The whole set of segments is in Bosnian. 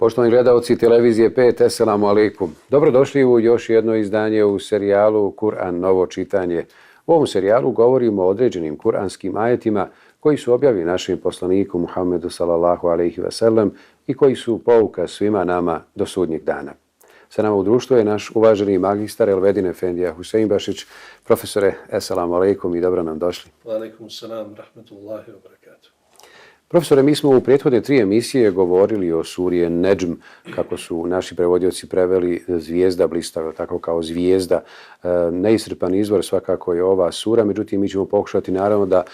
Poštovani gledalci televizije 5, Esselamu alaikum. Dobrodošli u još jedno izdanje u serijalu Kur'an novo čitanje. U ovom serijalu govorimo o određenim kuranskim ajetima koji su objavljeni našem poslaniku Muhammedu sallallahu alaihi ve sellem i koji su pouka svima nama do sudnjeg dana. Sa nama u društvu je naš uvaženi magistar Elvedin Efendija Huseinbašić. Profesore, Esselamu alaikum i dobro nam došli. Wa alaikum salam, rahmetullahi wa barakatuh. Profesore, mi smo u prethodne 3 emisije govorili o suri Nedžm, kako su naši prevodioci preveli zvijezda blistava, tako kao zvijezda. Neiscrpan izvor svakako je ova sura, međutim mi ćemo pokušati naravno da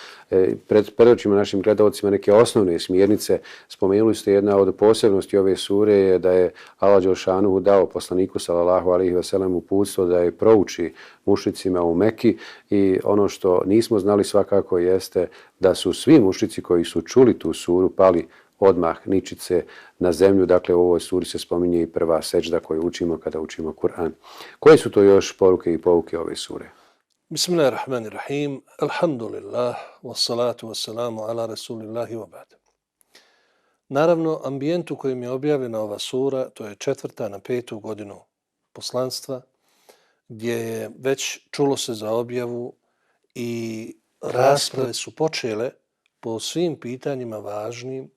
predočimo našim gledalcima neke osnovne smjernice. Spomenuli ste jedna od posebnosti ove sure je da je Allah dželšanuhu dao poslaniku sallallahu alejhi ve sellem uputstvo da je prouči mušricima u Meki i ono što nismo znali svakako jeste da su svi mušrici koji su čuli tu suru pali odmah ničice na zemlju. Dakle, u ovoj suri se spominje i prva seđda koju učimo kada učimo Kur'an. Koje su to još poruke i pouke ove sure? Bismillahirrahmanirrahim. Alhamdulillah. Wassalatu wassalamu ala rasulillahi wa ba'd. Naravno, ambijent u kojem je objavljena ova sura, to je 4. na 5. godinu poslanstva, gdje je već čulo se za objavu i rasprave su počele po svim pitanjima važnim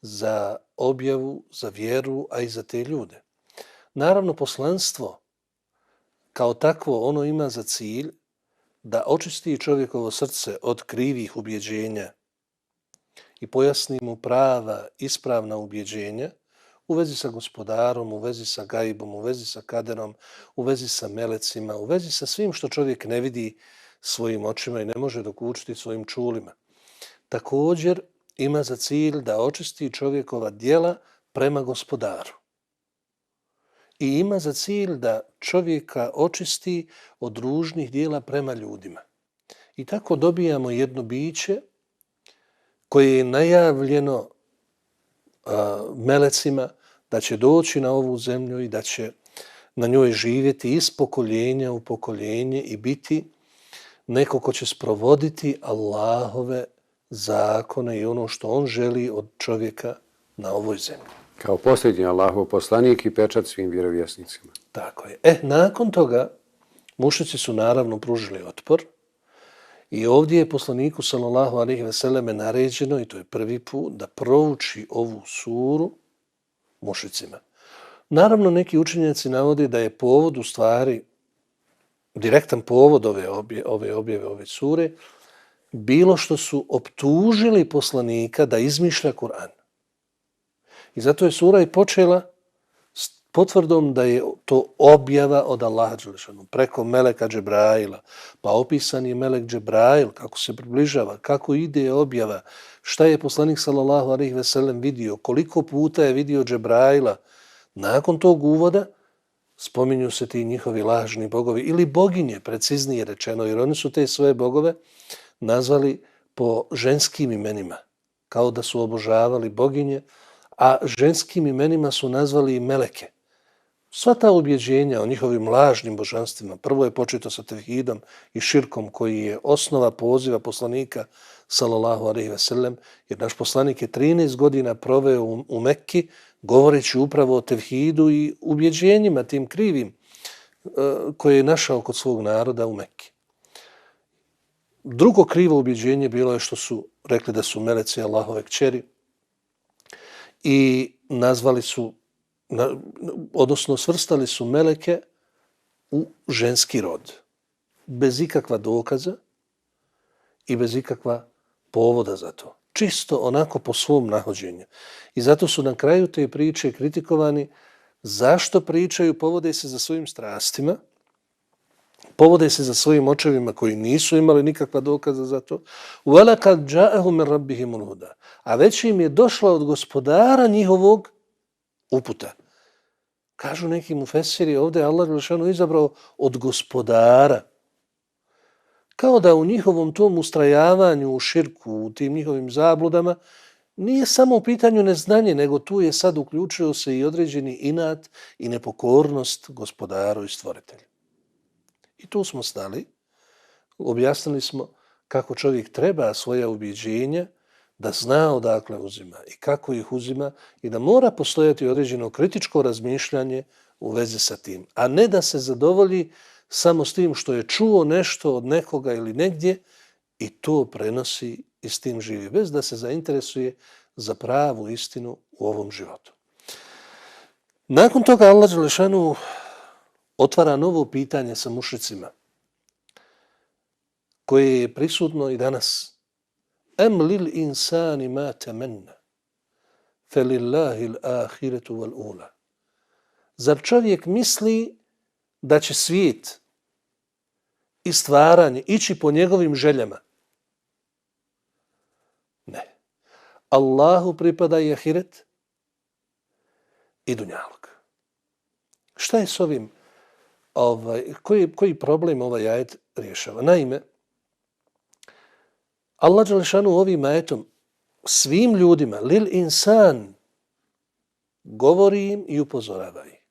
za objavu, za vjeru, a i za te ljude. Naravno, poslanstvo kao takvo ono ima za cilj da očisti čovjekovo srce od krivih ubjeđenja i pojasni mu prava, ispravna ubjeđenja u vezi sa gospodarom, u vezi sa gajbom, u vezi sa kaderom, u vezi sa melecima, u vezi sa svim što čovjek ne vidi svojim očima i ne može dokučiti svojim čulima. Također ima za cilj da očisti čovjekova djela prema gospodaru. I ima za cilj da čovjeka očisti od ružnih djela prema ljudima. I tako dobijamo jedno biće koje je najavljeno melecima da će doći na ovu zemlju i da će na njoj živjeti iz pokoljenja u pokoljenje i biti neko ko će sprovoditi Allahove zakone i ono što on želi od čovjeka na ovoj zemlji. Kao posljednji Allahov poslanik i pečat svim vjerovjesnicima. Tako je. Nakon toga mušrici su naravno pružili otpor i ovdje je poslaniku sallallahu alejhi ve selleme naređeno, i to je prvi put, da prouči ovu suru mušricima. Naravno, neki učenjaci navode da je povod u stvari, direktan povod ove objave, ove sure, bilo što su optužili poslanika da izmišlja Kur'an. I zato je sura i počela s potvrdom da je to objava od Allaha dželešanu preko meleka Džebraila. Pa opisan je melek Džebrail, kako se približava, kako ide objava, šta je poslanik sallallahu alejhi ve sellem vidio, koliko puta je vidio Džebraila. Nakon tog uvoda spominju se ti njihovi lažni bogovi ili boginje, preciznije rečeno, jer oni su te svoje bogove nazvali po ženskim imenima, kao da su obožavali boginje, a ženskim imenima su nazvali i meleke. Sva ta ubjeđenja o njihovim lažnim božanstvima, prvo je početo sa tevhidom i širkom koji je osnova poziva poslanika sallallahu alejhi ve sellem, jer naš poslanik je 13 godina proveo u Mekki govoreći upravo o tevhidu i ubjeđenjima tim krivim koje je našao kod svog naroda u Mekki. Drugo krivo ubjeđenje bilo je što su rekli da su meleci Allahove kćeri i nazvali su, odnosno svrstali su meleke u ženski rod, bez ikakva dokaza i bez ikakva povoda za to. Čisto onako po svom nahođenju. I zato su na kraju te priče kritikovani zašto pričaju, povode se za svojim strastima, povode se za svojim očevima koji nisu imali nikakva dokaza za to. وَلَقَدْ جَاءَهُمْ مِنْ رَبِّهِمُ الْهُدَى. A već im je došla od gospodara njihovog uputa. Kažu neki mufesiri, ovdje je Allah dželešanu izabrao od gospodara. Kao da u njihovom tom ustrajavanju u širku, u tim njihovim zabludama, nije samo u pitanju neznanje, nego tu je sad uključio se i određeni inat i nepokornost gospodaru i stvoritelju. I tu smo stali, objasnili smo kako čovjek treba svoja ubjeđenja da zna odakle uzima i kako ih uzima i da mora postojati određeno kritičko razmišljanje u vezi sa tim, a ne da se zadovolji samo s tim što je čuo nešto od nekoga ili negdje i to prenosi i s tim živi, bez da se zainteresuje za pravu istinu u ovom životu. Nakon toga Allah dželešanu otvara novo pitanje sa mušricima, koje je prisutno i danas. Em lil insani ma temenna, felillahi l'ahiretu wal ula. Zar čovjek misli da će svijet i stvaranje ići po njegovim željama? Ne. Allahu pripada i ahiret i dunjalog. Šta je s ovim? Koji problem ovaj ajet rješava? Naime, Allah dželešanu ovim ajetom svim ljudima, lil insan, govori im i upozorava ih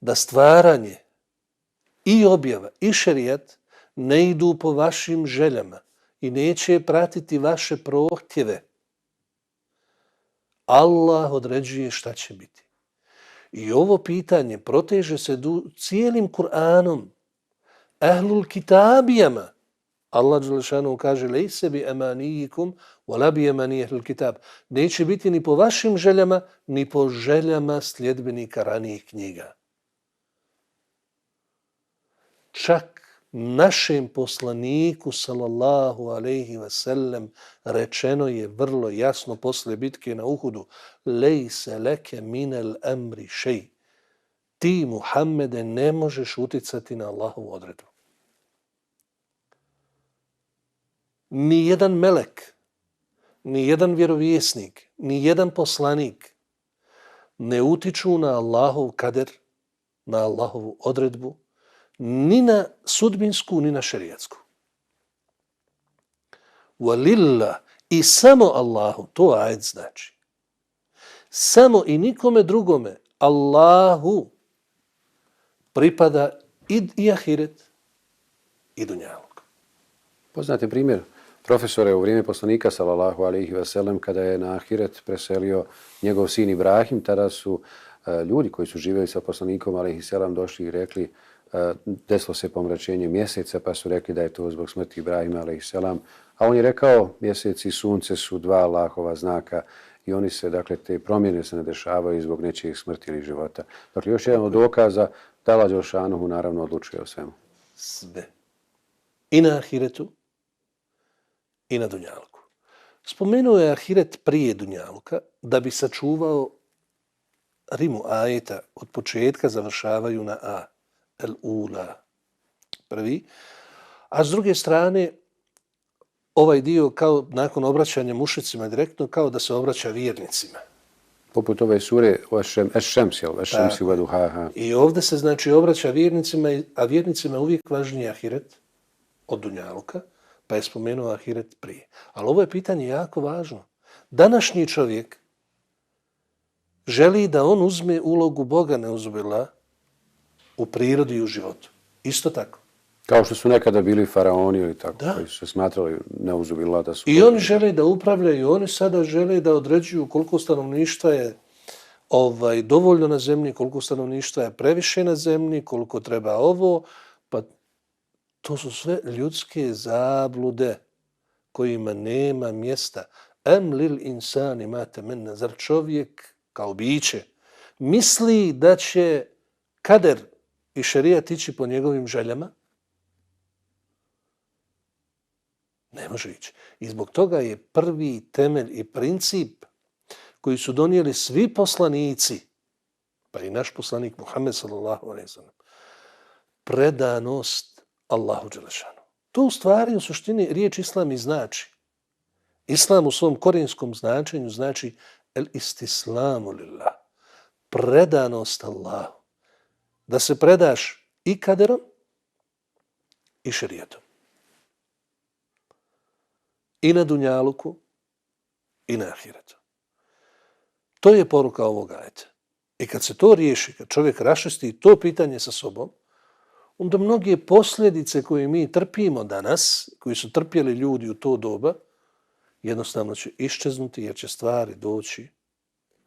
da stvaranje i objava i šerijat ne idu po vašim željama i neće pratiti vaše prohtjeve. Allah određuje šta će biti. I ovo pitanje proteže se cijelim Kur'anom, ahlul kitabijama. Allah dželešanu kaže lejse bi emanijikum wala bi emani ahlul kitab. Neće biti ni po vašim željama, ni po željama sljedbenika ranijih knjiga. Čak našem poslaniku sallallahu alejhi ve sellem rečeno je vrlo jasno posle bitke na Uhudu: lejse leke minel amri šej. Ti, Muhammede, ne možeš uticati na Allahovu odredbu. Ni jedan melek, ni jedan vjerovjesnik, ni jedan poslanik ne utiču na Allahov kader, na Allahovu odredbu, ni na sudbinsku, ni na šerijatsku. Walillah, i samo Allahu, to ajet znači. Samo i nikome drugome Allahu pripada i ahiret i dunjalog. Poznate primjer profesore u vrijeme poslanika sallallahu alejhi ve sellem kada je na ahiret preselio njegov sin Ibrahim, tada su ljudi koji su živjeli sa poslanikom alejhi selam došli i rekli desilo se pomračenje mjeseca, pa su rekli da je to zbog smrti Ibrahima alejhi selam, a on je rekao mjesec i sunce su dva Allahova znaka i oni se, dakle, te promjene se ne dešavaju zbog nečijeg smrti ili života. Dakle, još jedan od dokaza da Allah dželešanu naravno odlučuje o svemu. Sve. I na ahiretu i na dunjalku. Spomenuo je ahiret prije dunjaluka da bi sačuvao rimu ajeta od početka završavaju na a. El ula. Prvi. A s druge strane, ovaj dio kao nakon obraćanja mušicima direktno kao da se obraća vjernicima. Poput ove sure Eš-Šemsi u Duhaha. I ovdje se znači obraća vjernicima, a vjernicima je uvijek važniji ahiret od dunjaluka, pa je spomenuo ahiret prije. Ali ovo je pitanje jako važno. Današnji čovjek želi da on uzme ulogu Boga neuzubila u prirodi i u životu. Isto tako. Kao što su nekada bili faraoni ili tako, da, koji su se smatrali neuzubila da su... I oni žele da upravljaju, oni sada žele da određuju koliko stanovništva je dovoljno na zemlji, koliko stanovništva je previše na zemlji, koliko treba ovo, pa to su sve ljudske zablude kojima nema mjesta. Em lil insani ma temenna, zar čovjek kao biće misli da će kader i šerijat ići po njegovim željama? Ne može ići. I zbog toga je prvi temelj i princip koji su donijeli svi poslanici, pa i naš poslanik Muhammed sallallahu alejhi ve sellem, predanost Allahu dželešanu. To u stvari u suštini riječ islam i znači. Islam u svom korijenskom značenju znači el istislamu lillah. Predanost Allahu. Da se predaš i kaderom i šerijatom. I na dunjaluku i na ahiretu. To je poruka ovog ajeta. I kad se to riješi, kad čovjek raščisti to pitanje sa sobom, onda mnoge posljedice koje mi trpimo danas, koji su trpjeli ljudi u to doba, jednostavno će iščeznuti jer će stvari doći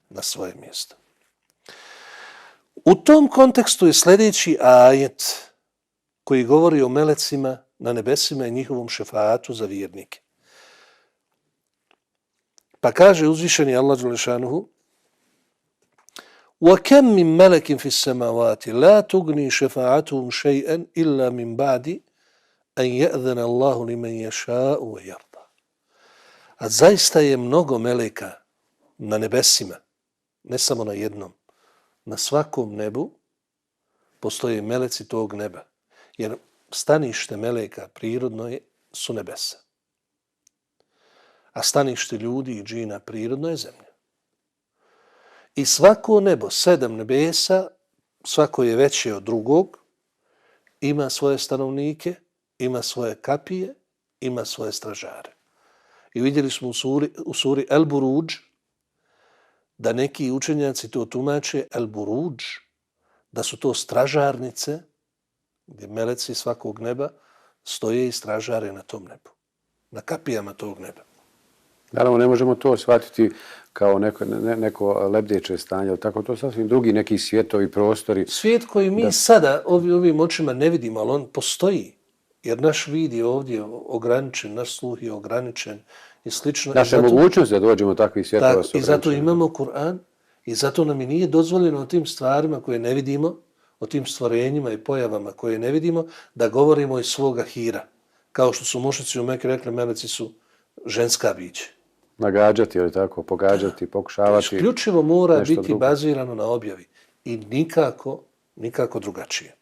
na svoje mjesto. U tom kontekstu je sljedeći ajet koji govori o melecima na nebesima i njihovom šefaatu za vjernike. Pa kaže uzvišeni Allah dželešanuhu: وَكَمْ مِنْ مَلَكٍ فِي السَّمَاوَاتِ لَا تُغْنِي شَفَاعَتُهُمْ شَيْئًا إِلَّا مِنْ بَعْدِ أَنْ يَأْذَنَ اللَّهُ لِمَنْ يَشَاءُ وَيَرْضَى. A zaista je mnogo meleka na nebesima, ne samo na jednom, na svakom nebu postoje meleci tog neba. Jer stanište meleka prirodno su nebesa. A stanište ljudi i džina prirodno je zemlja. I svako nebo, 7 nebesa, svako je veće od drugog, ima svoje stanovnike, ima svoje kapije, ima svoje stražare. I vidjeli smo u suri El Buruđ da neki učenjaci to tumače El Buruđ, da su to stražarnice, gdje meleci svakog neba stoje i stražare na tom nebu, na kapijama tog neba. Naravno, ne možemo to shvatiti kao neko lebdeće stanje, ali tako to sasvim drugi neki svjetovi, prostori. Svijet koji mi sada ovim očima ne vidimo, ali on postoji. Jer naš vid je ovdje ograničen, naš sluh je ograničen i slično. Naša mogućnost da dođemo takvih svjetova su i zato imamo Kur'an i zato nam i nije dozvoljeno o tim stvarima koje ne vidimo, o tim stvorenjima i pojavama koje ne vidimo, da govorimo iz svoga hira. Kao što su mušnici u Mekke rekli, meleci su ženska bića. Nagađati, ili tako, pogađati, pokušavati. Isključivo mora biti drugo bazirano na objavi i nikako drugačije.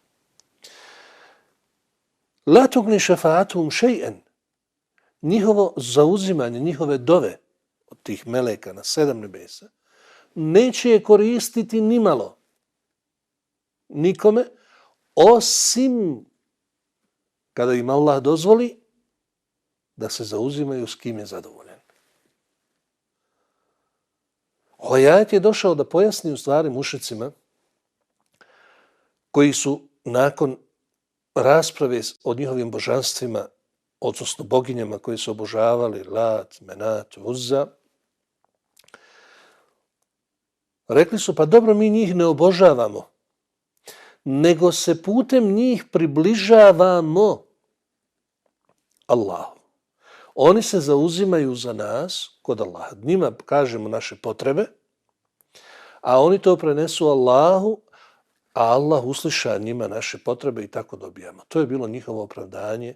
La tugni šefa'atuhum šej'en. Njihovo zauzimanje, njihove dove od tih meleka na 7 nebesa neće je koristiti nimalo nikome, osim kada im Allah dozvoli da se zauzimaju s kim je zadovoljen. Ovaj ajet je došao da pojasni u stvari mušicima koji su nakon rasprave o njihovim božanstvima, odnosno boginjama koji su obožavali Lat, Menat, Uzza, rekli su, pa dobro, mi njih ne obožavamo, nego se putem njih približavamo Allahu. Oni se zauzimaju za nas kod Allaha. Njima kažemo naše potrebe, a oni to prenesu Allahu, a Allah usliša njima naše potrebe i tako dobijamo. To je bilo njihovo opravdanje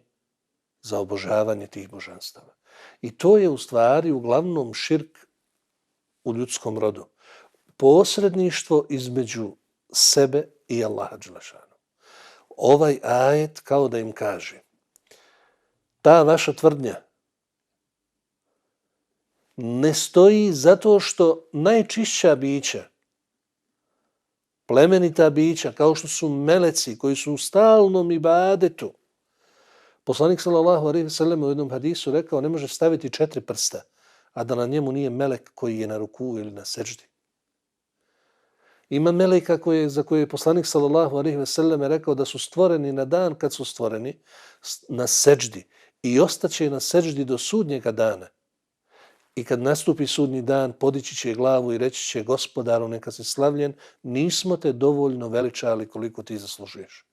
za obožavanje tih božanstava. I to je u stvari uglavnom širk u ljudskom rodu. Posredništvo između sebe i Allaha dželešanu. Ovaj ajet kao da im kaže, ta vaša tvrdnja ne stoji zato što najčišća bića, plemenita bića, kao što su meleci koji su u stalnom ibadetu. Poslanik sallallahu alejhi ve sellem u jednom hadisu rekao, ne može staviti 4 prsta, a da na njemu nije melek koji je na ruku ili na seđdi. Ima meleka za koje je poslanik sallallahu alejhi ve sellem rekao da su stvoreni na dan kad su stvoreni na seđdi i ostaće na seđdi do sudnjega dana. I kad nastupi sudnji dan, podići će glavu i reći će, Gospodaru, neka si slavljen, nismo te dovoljno veličali koliko ti zaslužuješ.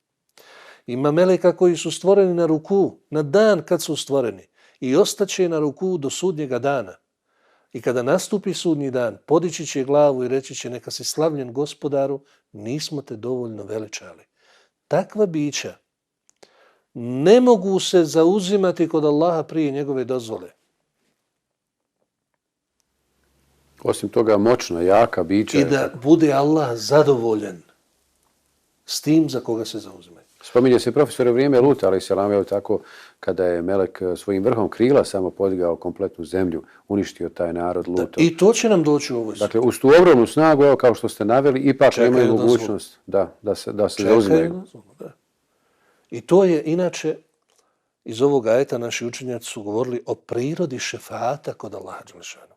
Ima meleka koji su stvoreni na ruku, na dan kad su stvoreni i ostaće na ruku do sudnjega dana. I kada nastupi sudnji dan, podići će glavu i reći će, neka si slavljen, Gospodaru, nismo te dovoljno veličali. Takva bića ne mogu se zauzimati kod Allaha prije njegove dozvole. Osim toga, moćna, jaka bića. I da bude Allah zadovoljen s tim za koga se zauzimaju. Spominje se profesor u vrijeme Luta, ali selam, tako, kada je melek svojim vrhom krila samo podigao kompletnu zemlju, uništio taj narod Luta. I to će nam doći u ovoj suri. Dakle, uz tu ogromnu snagu, evo, kao što ste naveli, ipak imaju mogućnost da se zauzimaju. Da. I to je, inače, iz ovog ajeta naši učenjaci su govorili o prirodi šefata kod Allaha dželešanu.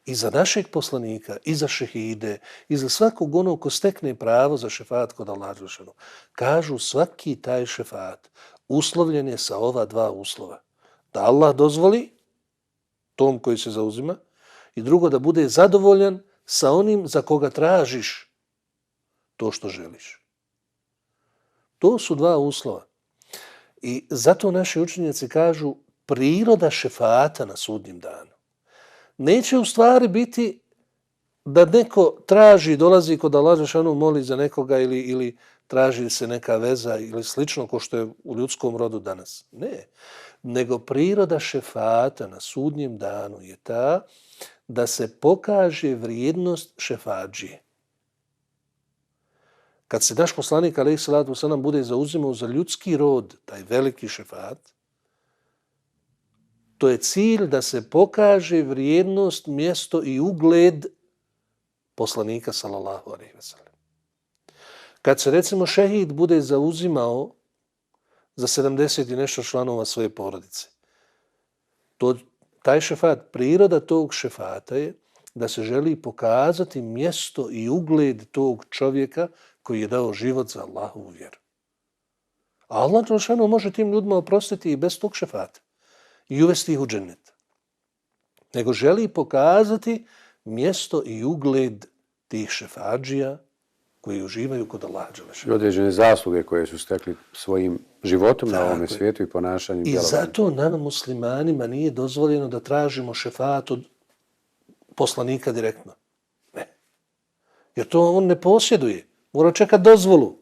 I za našeg poslanika, i za šehide, i za svakog onog ko stekne pravo za šefat kod Allaha dželešanu. Kažu, svaki taj šefat uslovljen je sa ova 2 uslova. Da Allah dozvoli tom koji se zauzima, i drugo da bude zadovoljan sa onim za koga tražiš to što želiš. To su dva uslova. I zato naši učenjaci kažu priroda šefata na sudnjem danu neće u stvari biti da neko traži, dolazi kod Allaha dželešanu, moli za nekoga ili traži se neka veza ili slično ko što je u ljudskom rodu danas. Ne. Nego priroda šefata na sudnjem danu je ta da se pokaže vrijednost šefadžije. Kad se naš poslanik alejhi salatu vesselam bude zauzimao za ljudski rod, taj veliki šefat, to je cilj da se pokaže vrijednost, mjesto i ugled poslanika sallallahu alejhi ve sellem. Kad se recimo šehid bude zauzimao za 70 i nešto članova svoje porodice, taj šefat, priroda tog šefata je da se želi pokazati mjesto i ugled tog čovjeka koji je dao život za Allahovu vjeru. A Allah dželešanu može tim ljudima oprostiti i bez tog šefata i uvesti ih u džennet. Nego želi pokazati mjesto i ugled tih šefadžija koji uživaju kod Allaha dželešanu. I određene zasluge koje su stekli svojim životom na ovome svijetu i ponašanjem. I zato nama muslimanima nije dozvoljeno da tražimo šefat od poslanika direktno. Ne. Jer to on ne posjeduje. Mora čekati dozvolu.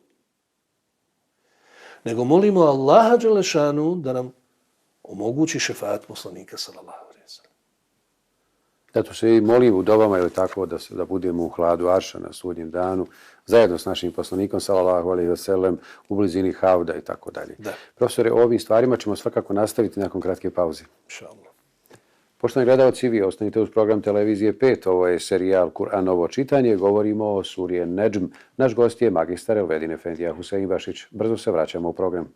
Nego molimo Allaha dželešanu da nam omogući šefat poslanika sallallahu alejhi ve sellem. Zato se i molim u dobama, ili tako, da budemo u hladu arša na sudnjem danu, zajedno s našim poslanikom sallallahu alejhi ve sellem u blizini Hauda i tako dalje. Profesore, o ovim stvarima ćemo svakako nastaviti nakon kratke pauze. Inšallah. Poštovani gledalci, vi ostanite uz program Televizije 5. Ovo je serijal Kur'an novo čitanje. Govorimo o suri Nedžm. Naš gost je magistar Elvedin Efendija Huseinbašić. Brzo se vraćamo u program.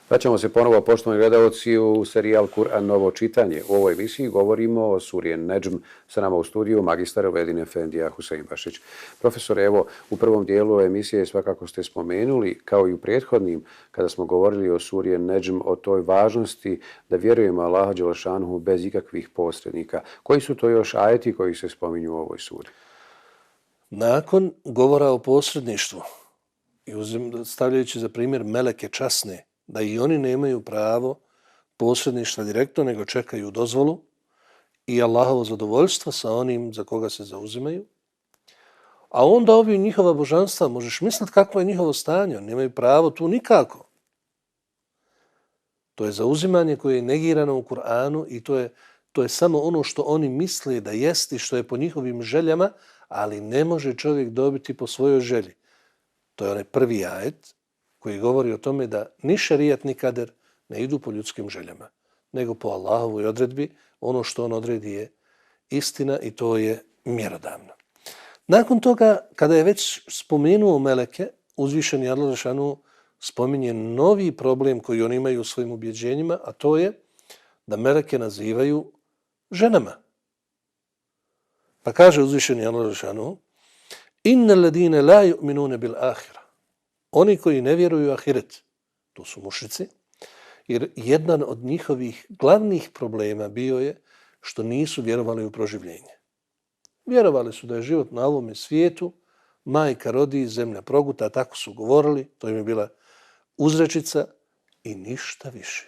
Vraćamo se ponovo, poštovani gledalci, u serijal Kur'an novo čitanje. U ovoj emisiji govorimo o suri Nedžm. Sa nama u studiju magistar Elvedin Efendija Huseinbašić. Profesore, evo, u prvom dijelu emisije svakako ste spomenuli, kao i u prethodnim, kada smo govorili o suri Nedžm, o toj važnosti da vjerujemo Allaha dželešanuhu bez ikakvih posrednika. Koji su to još ajeti koji se spominju u ovoj suri? Nakon govora o posredništvu, i stavljajući za primjer meleke časne, da i oni nemaju pravo posredništva direktno, nego čekaju dozvolu i Allahovo zadovoljstvo sa onim za koga se zauzimaju. A onda ovi njihova božanstva, možeš misliti kakvo je njihovo stanje, oni nemaju pravo tu nikako. To je zauzimanje koje je negirano u Kur'anu i to je samo ono što oni misle da jest i što je po njihovim željama, ali ne može čovjek dobiti po svojoj želji. To je onaj prvi ajet koji govori o tome da ni šerijat ni kader ne idu po ljudskim željama, nego po Allahovoj odredbi. Ono što on odredi je istina i to je mjerodavno. Nakon toga, kada je već spomenuo meleke, uzvišeni Allah dželešanu spominje novi problem koji oni imaju u svojim ubjeđenjima, a to je da meleke nazivaju ženama. Pa kaže uzvišeni Allah dželešanu: Innal ladine la yu'minuna bil ahira. Oni koji ne vjeruju u ahiret, to su mušrici, jer jedan od njihovih glavnih problema bio je što nisu vjerovali u proživljenje. Vjerovali su da je život na ovome svijetu, majka rodi, zemlja proguta, tako su govorili, to im je bila uzrečica i ništa više.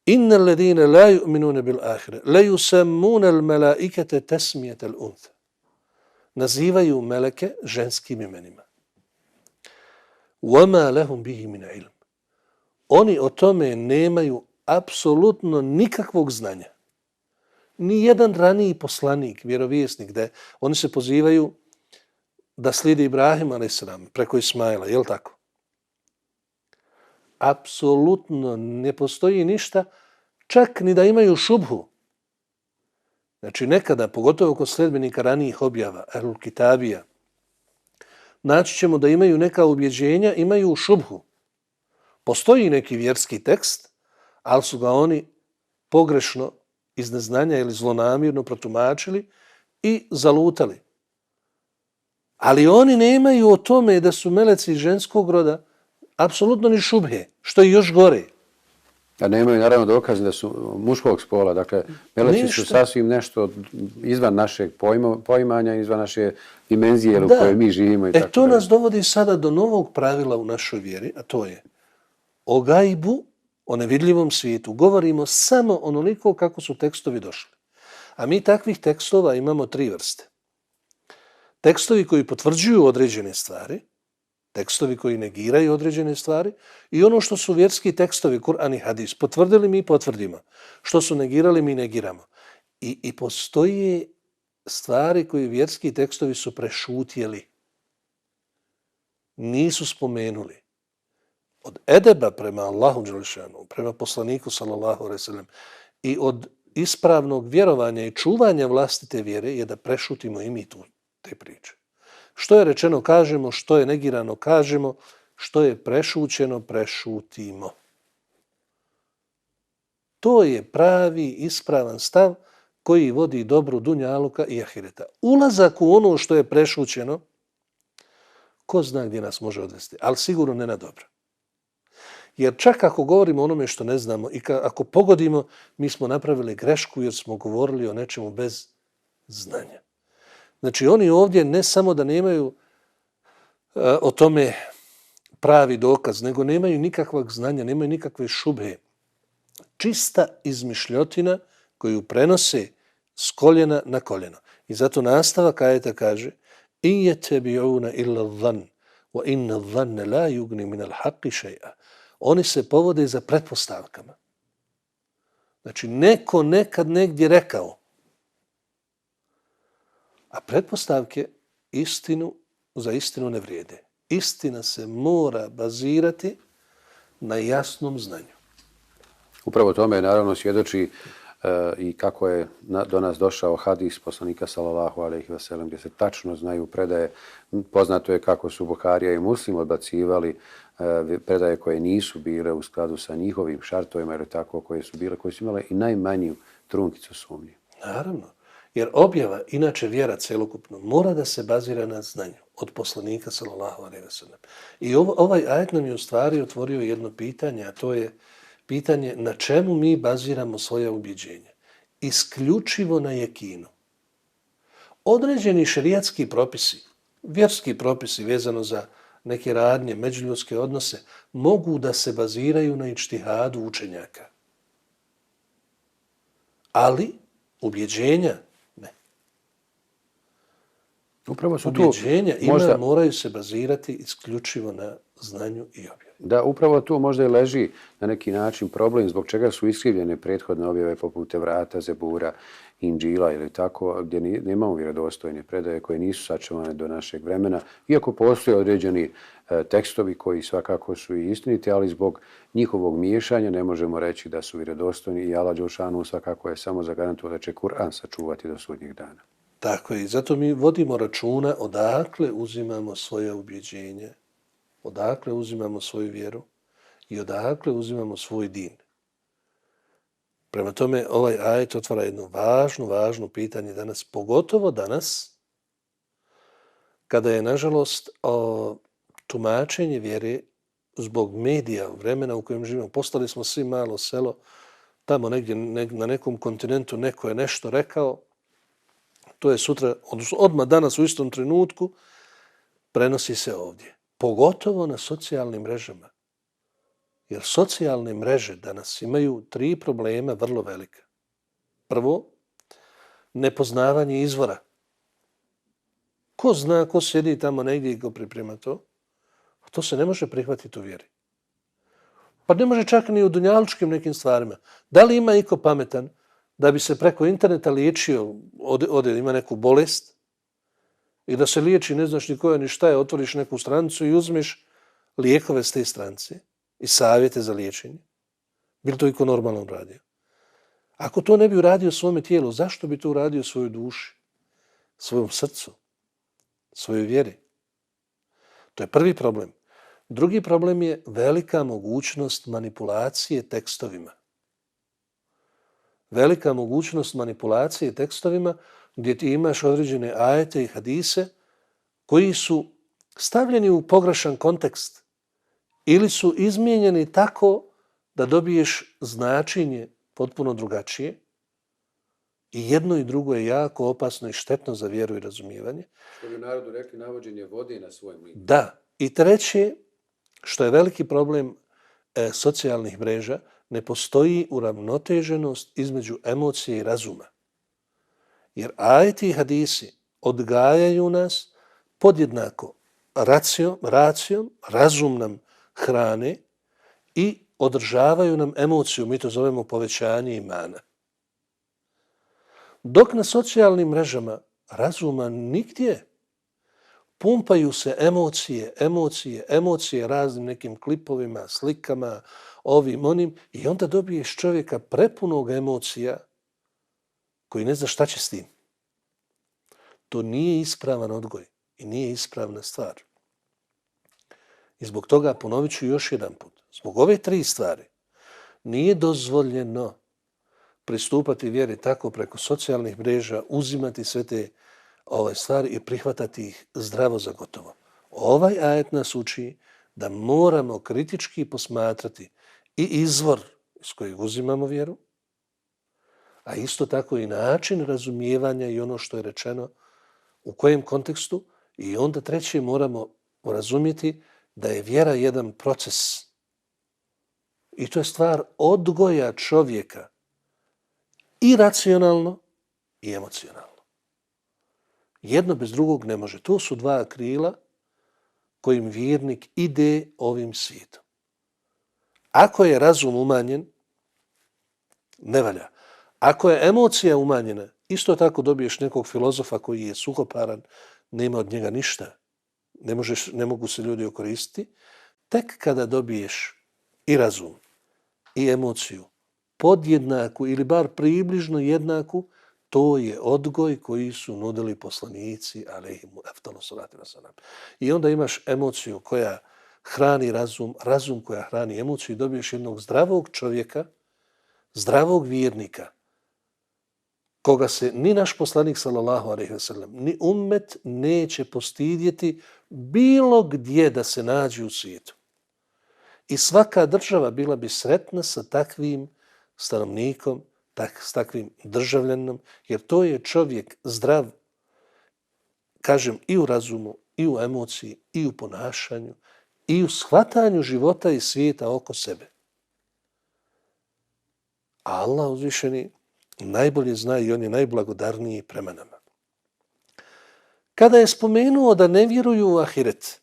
Innal ladine la yu'minuna bil ahire, la yusammuna al malaikata tasmiyata al untha. Nazivaju meleke ženskim imenima. وَمَا لَهُمْ بِهِ مِنَ عِلْمٍ. Oni o tome nemaju apsolutno nikakvog znanja. Nijedan raniji poslanik, vjerovjesnik, oni se pozivaju da slijede Ibrahima a.s. preko Ismaila, je li tako? Apsolutno ne postoji ništa, čak ni da imaju šubhu. Znači nekada, pogotovo kod sledbenika ranijih objava, Ehlul Kitabija, naći ćemo da imaju neka ubjeđenja, imaju šubhu. Postoji neki vjerski tekst, ali su ga oni pogrešno iz neznanja ili zlonamjerno protumačili i zalutali. Ali oni nemaju o tome da su meleci ženskog roda apsolutno ni šubhe, što je još gore. A nemaju naravno dokaz da su muškog spola, dakle, meleci su sasvim nešto izvan našeg poimanja, izvan naše dimenzije u kojoj mi živimo. To nas dovodi sada do novog pravila u našoj vjeri, a to je o gajbu, o nevidljivom svijetu, govorimo samo onoliko kako su tekstovi došli. A mi takvih tekstova imamo 3 vrste. Tekstovi koji potvrđuju određene stvari, tekstovi koji negiraju određene stvari i ono što su vjerski tekstovi, Kur'an i hadis, potvrdili mi potvrdimo. Što su negirali mi negiramo. I postoje stvari koje vjerski tekstovi su prešutjeli. Nisu spomenuli. Od edeba prema Allahu dželešanu, prema poslaniku sallallahu alejhi ve sellem i od ispravnog vjerovanja i čuvanja vlastite vjere je da prešutimo i mi te priče. Što je rečeno kažemo, što je negirano kažemo, što je prešućeno prešutimo. To je pravi ispravan stav koji vodi dobru dunjaluka i ahireta. Ulazak u ono što je prešućeno, ko zna gdje nas može odvesti, ali sigurno ne na dobro. Jer čak ako govorimo o onome što ne znamo i ako pogodimo, mi smo napravili grešku jer smo govorili o nečemu bez znanja. Znači oni ovdje ne samo da nemaju o tome pravi dokaz, nego nemaju nikakvog znanja, nemaju nikakve šubhe. Čista izmišljotina koju prenose s koljena na koljeno. I zato nastavak ajeta kaže in yattabi'una illa dhann wa inna dhanna la yughni min al-haqqi shay'a. Oni se povode za pretpostavkama. Znači neko nekad negdje rekao. A pretpostavke za istinu ne vrijede. Istina se mora bazirati na jasnom znanju. Upravo tome naravno svjedoči i kako je do nas došao hadis poslanika sallallahu alejhi ve sellem gdje se tačno znaju predaje. Poznato je kako su Buharija i Muslim odbacivali predaje koje nisu bile u skladu sa njihovim šartovima ili tako koje su imale i najmanju trunkicu sumnje. Naravno. Jer objava, inače vjera celokupno, mora da se bazira na znanju od poslanika sallallahu alejhi ve sellem. I ovaj ajet nam je u stvari otvorio jedno pitanje, a to je pitanje na čemu mi baziramo svoje ubjeđenja. Isključivo na jekinu. Određeni šerijatski propisi, vjerski propisi vezano za neke radnje, međuljudske odnose, mogu da se baziraju na ičtihadu učenjaka. Ali ubjeđenja ne. Upravo su ubjeđenja moraju se bazirati isključivo na znanju i objavi. Da, upravo tu možda i leži na neki način problem zbog čega su iskrivljene prethodne objave poput Tevrata, Zebura, Inđila ili tako, gdje nemamo vjerodostojne predaje koje nisu sačuvane do našeg vremena, iako postoje određeni tekstovi koji svakako su i istiniti, ali zbog njihovog miješanja ne možemo reći da su vjerodostojni i Allah dželešanu svakako je samo zagarantovao da će Kur'an sačuvati do sudnjeg dana. Tako je, zato mi vodimo računa odakle uzimamo svoje ubjeđenje, odakle uzimamo svoju vjeru i odakle uzimamo svoj din. Prema tome, ovaj ajet otvara jedno važno pitanje danas, pogotovo danas, kada je, nažalost, tumačenje vjere zbog medija, vremena u kojem živimo. Postali smo svi malo selo, tamo negdje na nekom kontinentu neko je nešto rekao, to je sutra, odnosno odmah danas u istom trenutku, prenosi se ovdje. Pogotovo na socijalnim mrežama. Jer socijalne mreže danas imaju 3 problema vrlo velika. Prvo, nepoznavanje izvora. Ko zna, ko sjedi tamo negdje i ko priprema to? To se ne može prihvatiti u vjeri. Pa ne može čak ni u dunjalučkim nekim stvarima. Da li ima iko pametan da bi se preko interneta liječio, ima neku bolest i da se liječi, ne znaš ni koja ni šta je, otvoriš neku stranicu i uzmeš lijekove s te stranice i savjete za liječenje? Bi li to iko normalno radio? Ako to ne bi uradio svome tijelu, zašto bi to uradio svojoj duši, svojom srcu, svojoj vjeri? To je prvi problem. Drugi problem je velika mogućnost manipulacije tekstovima. Velika mogućnost manipulacije tekstovima gdje ti imaš određene ajete i hadise koji su stavljeni u pogrešan kontekst ili su izmijenjeni tako da dobiješ značenje potpuno drugačije. I jedno i drugo je jako opasno i štetno za vjeru i razumijevanje. Što bi u narodu rekli, navođenje vode na svoj mlin. Da. I treće, što je veliki problem socijalnih mreža, ne postoji uravnoteženost između emocije i razuma. Jer ajeti i hadisi odgajaju nas podjednako racijom, razum nam hrane i održavaju nam emociju, mi to zovemo povećanje imana. Dok na socijalnim mrežama razuma nigdje, pumpaju se emocije raznim nekim klipovima, slikama, ovim, onim, i onda dobiješ čovjeka prepunog emocija koji ne zna šta će s tim. To nije ispravan odgoj i nije ispravna stvar. I zbog toga ponovit ću još jedan put. Zbog ove 3 stvari nije dozvoljeno pristupati vjeri tako preko socijalnih mreža, uzimati sve te stvari i prihvatati ih zdravo za gotovo. Ovaj ajet nas uči da moramo kritički posmatrati i izvor iz kojeg uzimamo vjeru, a isto tako i način razumijevanja i ono što je rečeno u kojem kontekstu, i onda treće moramo razumjeti da je vjera jedan proces. I to je stvar odgoja čovjeka i racionalno i emocionalno. Jedno bez drugog ne može. To su 2 krila kojim vjernik ide ovim svijetom. Ako je razum umanjen, ne valja. Ako je emocija umanjena, isto tako dobiješ nekog filozofa koji je suhoparan, nema od njega ništa. Ne mogu se ljudi okoristiti. Tek kada dobiješ i razum i emociju podjednaku ili bar približno jednaku, to je odgoj koji su nudili poslanici, alejhimu afdalu salatu vesselam. I onda imaš emociju koja hrani razum koja hrani emociju i dobiješ jednog zdravog čovjeka, zdravog vjernika, koga se ni naš poslanik sallallahu alejhi ve sellem, ni ummet neće postidjeti bilo gdje da se nađe u svijetu. I svaka država bila bi sretna sa takvim stanovnikom, s takvim državljaninom, jer to je čovjek zdrav, kažem, i u razumu, i u emociji, i u ponašanju, i u shvatanju života i svijeta oko sebe. A Allah uzvišeni najbolje zna i on je najblagodarniji prema nama. Kada je spomenuo da ne vjeruju u ahiret,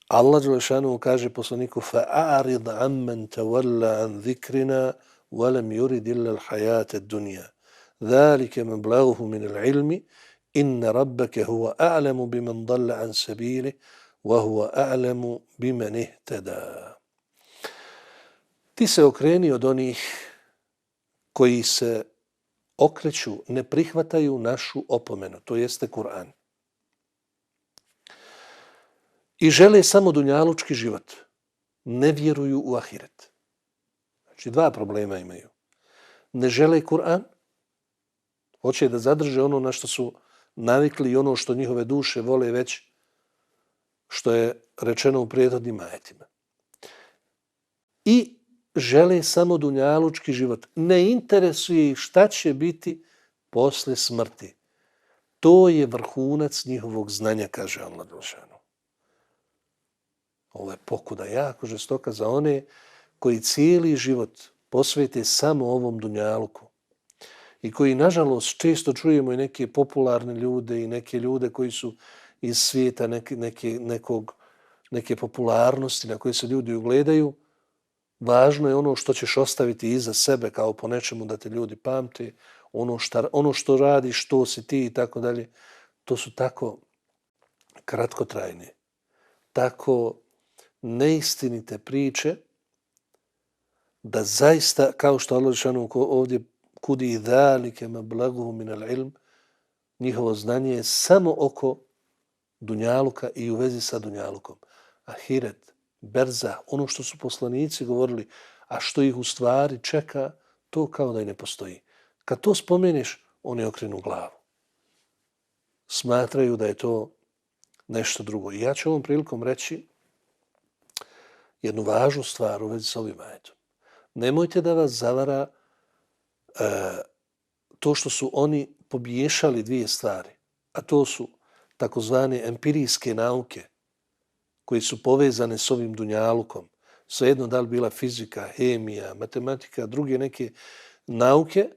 Allah dželešanu kaže poslaniku fa'arid amman tawalla an dhikrina wa lam yurid illa al-hayat ad-dunya. Zalika mablaghuhu min al-ilmi inna rabbaka huwa a'lamu biman dalla an sabili wa huwa a'lamu biman ihtada. Ti se okreni od onih koji se okreću, ne prihvataju našu opomenu, to jeste Kur'an. I žele samo dunjalučki život. Ne vjeruju u ahiret. Znači 2 problema imaju. Ne žele Kur'an, hoće da zadrže ono na što su navikli i ono što njihove duše vole već, što je rečeno u prethodnim ajetima. I žele samo dunjalučki život. Ne interesuje ih šta će biti posle smrti. To je vrhunac njihovog znanja, kaže Allah dželešanu. Ovo je pokuda jako žestoka za one koji cijeli život posvete samo ovom dunjaluku i koji, nažalost, često čujemo i neke popularne ljude i neke ljude koji su iz svijeta neke popularnosti na koje se ljudi ugledaju. Važno je ono što ćeš ostaviti iza sebe kao po nečemu da te ljudi pamte, ono što radiš, što si ti i tako dalje. To su tako kratkotrajne, tako neistinite priče da zaista, kao što Allah dželešanu ovdje kudi zalike mablaghuhu min al-ilm, njihovo znanje je samo oko dunjaluka i u vezi sa dunjalukom. Ahiret, berza, ono što su poslanici govorili, a što ih u stvari čeka, to kao da i ne postoji. Kad to spomeneš, oni okrenu glavu. smatraju da je to nešto drugo. I ja ću ovom prilikom reći jednu važnu stvar u vezi s ovim ajetom. Nemojte da vas zavara to što su oni pomiješali dvije stvari, a to su takozvane empirijske nauke koje su povezane s ovim dunjalukom. Svejedno da li bila fizika, hemija, matematika, druge neke nauke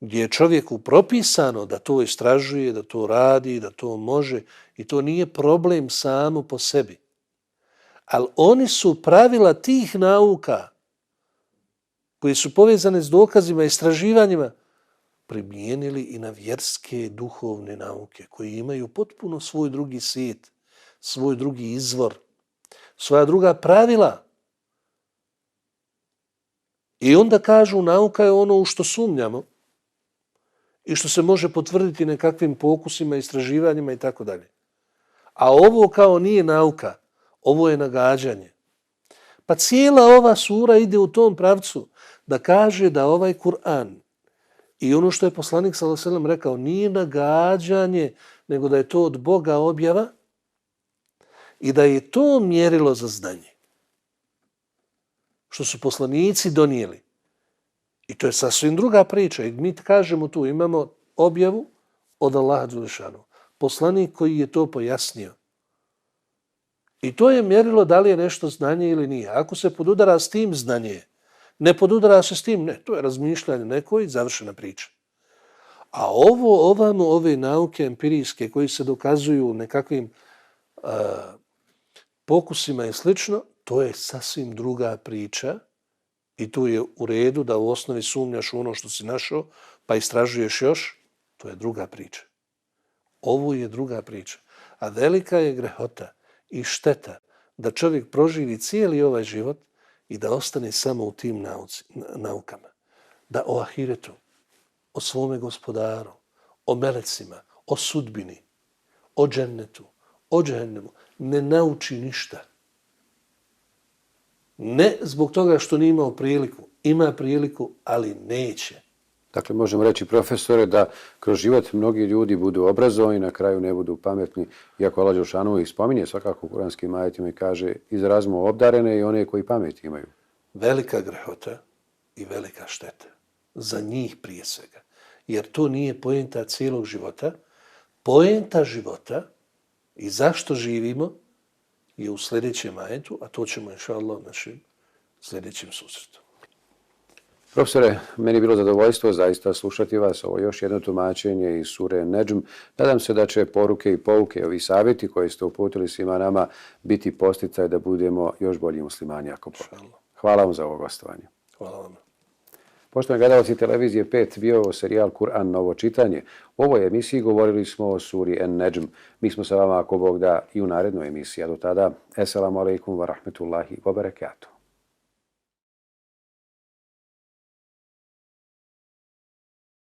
gdje je čovjeku propisano da to istražuje, da to radi, da to može i to nije problem samo po sebi. Ali oni su pravila tih nauka koje su povezane s dokazima i istraživanjima primijenili i na vjerske duhovne nauke koje imaju potpuno svoj drugi svijet, svoj drugi izvor, svoja druga pravila. I onda kažu nauka je ono u što sumnjamo i što se može potvrditi nekakvim pokusima, istraživanjima i tako dalje. A ovo kao nije nauka, ovo je nagađanje. Pa cijela ova sura ide u tom pravcu da kaže da ovaj Kur'an i ono što je poslanik sallallahu alejhi ve sellem rekao nije nagađanje, nego da je to od Boga objava i da je to mjerilo za znanje. Što su poslanici donijeli. I to je sasvim druga priča. I mi kažemo tu, imamo objavu od Allaha dželešanu. Poslanik koji je to pojasnio. I to je mjerilo da li je nešto znanje ili nije. Ako se podudara s tim, znanje je. Ne podudara se s tim, ne. To je razmišljanje neko i završena priča. A ove nauke empirijske koji se dokazuju nekakvim pokusima i slično, to je sasvim druga priča i tu je u redu da u osnovi sumnjaš u ono što si našao, pa istražuješ još, to je druga priča. Ovo je druga priča. A velika je grehota i šteta da čovjek proživi cijeli ovaj život i da ostane samo u tim naukama. Da o ahiretu, o svome gospodaru, o melecima, o sudbini, o džennetu, o džehennemu ne nauči ništa. Ne zbog toga što nije imao priliku. Ima priliku, ali neće. Dakle, možemo reći, profesore, da kroz život mnogi ljudi budu obrazovani, na kraju ne budu pametni, iako Allah dželešanu ih spominje svakako u kuranskim ajetima i kaže izrazimo obdarene i one koji pamet imaju. Velika grehota i velika šteta. Za njih prije svega. Jer to nije poenta cijelog života. Poenta života i zašto živimo je u sljedećem ajetu, a to ćemo inšallah u našem sljedećem susretu. Profesore, meni je bilo zadovoljstvo zaista slušati vas. Ovo još jedno tumačenje iz sure Nedžm. Nadam se da će poruke i pouke, ovi savjeti koje ste uputili svima nama biti posticaj da budemo još bolji muslimani ako Bog. Hvala vam za ovo gostovanje. Hvala vam. Poštovani gledalci televizije 5, bio je serijal Kur'an novo čitanje. U ovoj emisiji govorili smo o suri En-Nedžm. Mi smo sa vama, ako Bog da, i u narednoj emisiji. A do tada, eselamu alaikum wa rahmetullahi wa barakatuh.